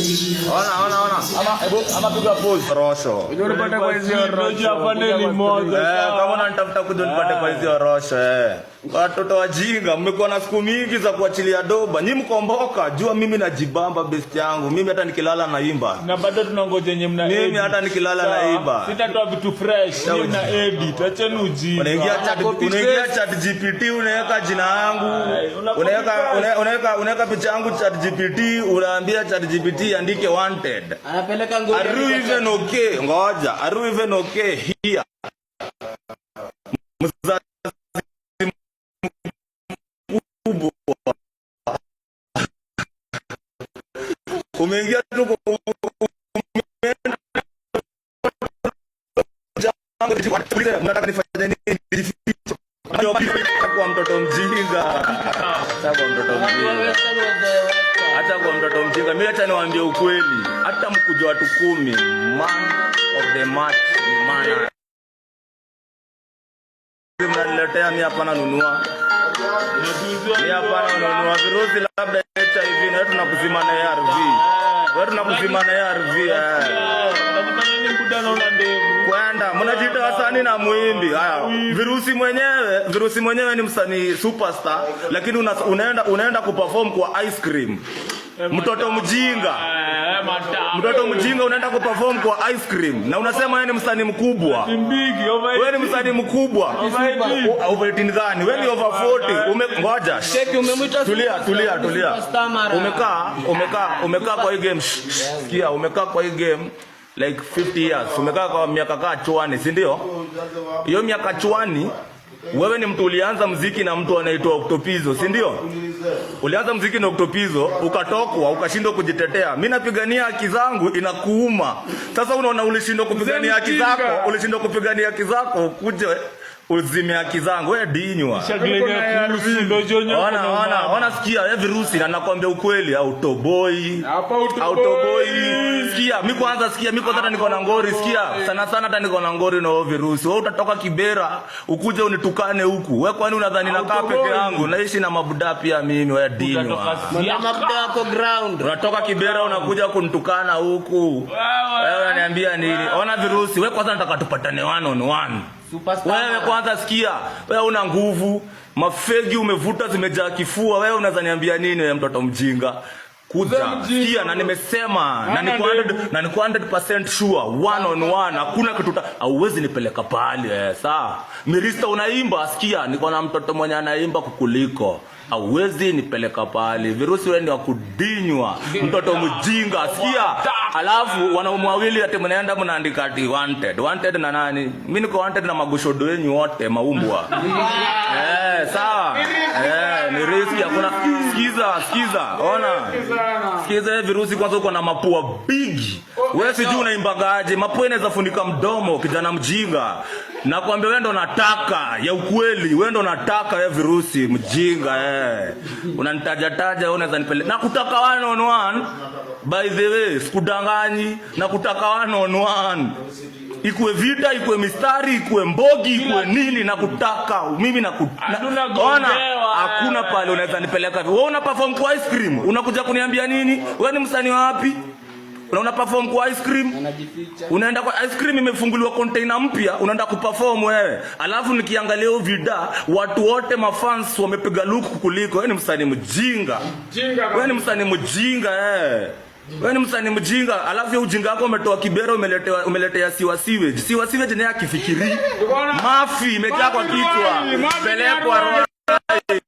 Ona, ona, ona. Ama hebu ama piga pause. Rosho. Unipate kwa hizi Unajua hapa ni moja. Eh, kama unanitafuta kuja unipate kwa hizi orosho eh. Watoto wajinga, mmekuwa na siku mingi za kuachilia doba. Nyi mkomboka, jua mimi najibamba best yangu. Mimi hata nikilala naimba. Na bado tunangoja yenye mna Mimi edit. hata nikilala Sawa. naiba. Sitatoa vitu fresh, nyinyi mna edit. Acheni ujinga. Unaingia chat GPT, unaweka jina yangu, Ay, una unaweka copy unaweka picha yangu Chat GPT, unaambia Chat GPT andike "wanted". Anapeleka ngori. Are you even okay? Ngoja, are you even okay here? Mzazi mkubwa. Umeingia tu umeenda, mnataka nifanye nini? Nijifiche? Kwa mtoto mjinga. Acha kwa mtoto mjinga. Acha kwa mtoto mjinga. Mimi acha niwaambie ukweli. Hata mkuja watu 10, man of the match ni mana. Mnaniletea mimi hapa nanunua. Mimi hapa nanunua virusi labda HIV na wewe tunakuzima na ARV. Wewe tunakuzima na ARV eh. Unajifanya nini buda na una ndevu? Kwenda mnajiita wasanii na muimbi. Haya, virusi mwenyewe ni msanii superstar, lakini unaenda kuperform kwa ice cream. Mtoto mjinga. Eh, matamu. Mtoto mjinga, unaenda kuperform kwa ice cream na unasema wewe ni msanii mkubwa. Mbigi, over Wewe ni msanii mkubwa. Over 18. Over 18 gani? Wewe ni over 40. Ume ngoja. Cheki, umemwita Tulia, superstar, tulia, tulia. superstar mara. Umekaa kwa hii game. Shh, shh, sikia, umekaa kwa hii game like 50 years. Umekaa kwa miaka kaa chwani, si ndio? Hiyo miaka chwani, wewe ni mtu ulianza mziki na mtu anaitwa Octopizo, si ndio? Ulianza mziki na Octopizo, ukatokwa, ukashindwa kujitetea. Mimi napigania haki zangu, inakuuma. Sasa unaona ulishindwa kupigania haki zako, ulishindwa kupigania haki zako, ukuje uzime haki zangu. Wewe dinywa. Ona, ona, ona, sikia, wewe virusi, na nakwambia ukweli, autoboi. Hapa utoboi. Autoboi. Sikia, mi kwanza, sikia, mi kwanza hata niko na ngori, sikia. Sana sana hata niko na ngori na wewe virusi. Wewe utatoka Kibera ukuje unitukane huku. Wewe kwani unadhani nakaa peke yangu? Naishi na mabuda pia mimi, wewe dinywa. Mabuda wako ground. Unatoka Kibera unakuja kunitukana huku. Wewe unaniambia nini? Ona virusi, wewe kwanza nataka tupatane one on one. Superstar. Wewe kwanza sikia, wewe una nguvu, mafegi umevuta zimejaa kifua, wewe unaweza niambia nini wewe mtoto mjinga? Kuja, sikia, na nimesema na niko 100 na niko 100% sure one on one, hakuna kitu hauwezi nipeleka pahali eh, sawa. Mirista unaimba, sikia, niko na mtoto mwenye anaimba kukuliko. Hauwezi nipeleka pahali. Virusi, wewe ni wa kudinywa. Mtoto mjinga, sikia. Alafu wanaume wawili ati mnaenda mnaandika ati "wanted". Wanted na nani? Mimi niko wanted na magoshodo wenyu wote maumbwa. Eh, sawa. Eh, ni riski hakuna. Sikiza, sikiza. Ona. Sikiza wewe virusi, kwanza uko na mapua big. Wewe sijui unaimbagaje? Mapua inaweza funika mdomo, kijana mjinga. Nakwambia wewe ndo nataka ya ukweli, wewe ndo nataka wewe virusi mjinga eh. Unanitaja taja, wewe unaweza nipeleka. Nakutaka one on one. By the way, sikudanganyi, nakutaka one on one. Ikuwe vita, ikuwe mistari, ikuwe mbogi, ikuwe nini, nakutaka mimi Hatuna ona, gongewa. Hakuna pale unaweza nipeleka. Wewe una perform kwa ice cream, unakuja kuniambia nini? Wewe ni msanii wapi? Una perform kwa ice cream? Anajificha. Unaenda kwa ice cream imefunguliwa container mpya, unaenda kuperform wewe. Alafu nikiangalia hiyo vida, watu wote mafans wamepiga look kukuliko. Wewe ni msanii mjinga. Mjinga. Wewe ni msanii mjinga eh. Wewe ni msanii mjinga, alafu hiyo ujinga wako umetoa Kibera, umeletewa umeletea Siwa Sewage. Siwa Sewage naye akifikiri. Mafi imejaa kwa kichwa. Pelekwa Ruai.